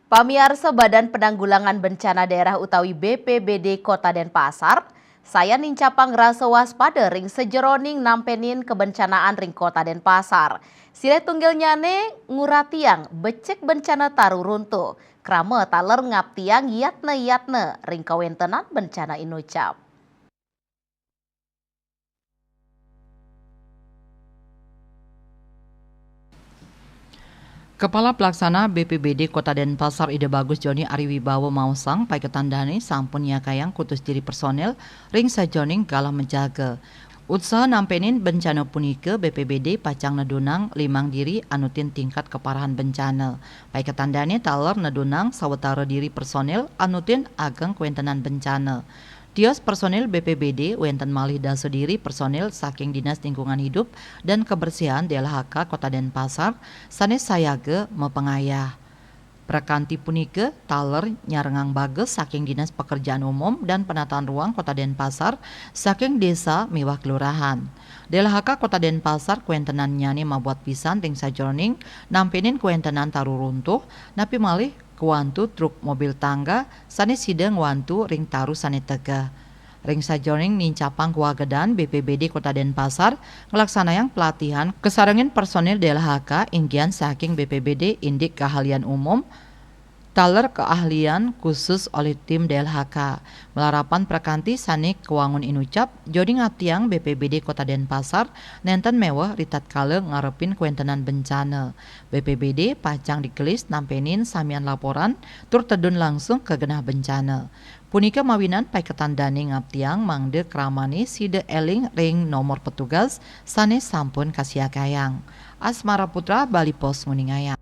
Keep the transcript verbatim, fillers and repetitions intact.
Pamiarsa, Badan Penanggulangan Bencana Daerah utawi B P B D Kota Denpasar, sayan nincapang rasa waspada ring sajeroning nampenin kabencanaan ring Kota Denpasar. Silih tunggilnyane nguratiang becik bencana taru runtuh, krama taler ngaptiang yatna-yatna ring kawentenan bencana inucap. Kepala Pelaksana B P B D Kota Denpasar Ida Bagus Joni Ari Wibawa maosang, paiketan dane sampun nyakayang kutus diri personel ring sajeroning galah menjaga. Utsaha nampenin bencana punika B P B D pacang nedunang limang diri anutin tingkat keparahan bencana. Paiketan dane taler nedunang sawatara diri personel anutin ageng kawentenan bencana. Tios personil B P B D, wenten malih dasa diri personil saking Dinas Lingkungan Hidup dan Kebersihan D L H K Kota Denpasar sane sayaga mapangayah. Prakanti punika taler nyarengang bagas saking Dinas Pekerjaan Umum dan Penataan Ruang Kota Denpasar saking desa miwah kelurahan. D L H K Kota Denpasar kawentenannyane mabuat pisan ring sajeroning nampenin kawentenan taru runtuh, napi malih kawantu truk mobil tangga sane sida ngwantu ring taru sane tegeh. Ring sajeroning nincapang kawagedan, B P B D Kota Denpasar nglaksanayang pelatihan kasarengin personil D L H K inggihan saking B P B D indik kaahlian umum taler kaahlian khusus olih tim D L H K. Malarapan prakanti sane kawangun inucap, jodi ngaptiang B P B D Kota Denpasar nenten meweh ritatkala ngarepin kawentenan bencana. B P B D pacang digelis nampenin samian laporan tur tedun langsung ka genah bencana. Punika mawinan paiketan dane ngaptiang mangda kramane sida eling ring nomor petugas sane sampun kasiagayang. Asmara Putra, Bali Post, nguningayang.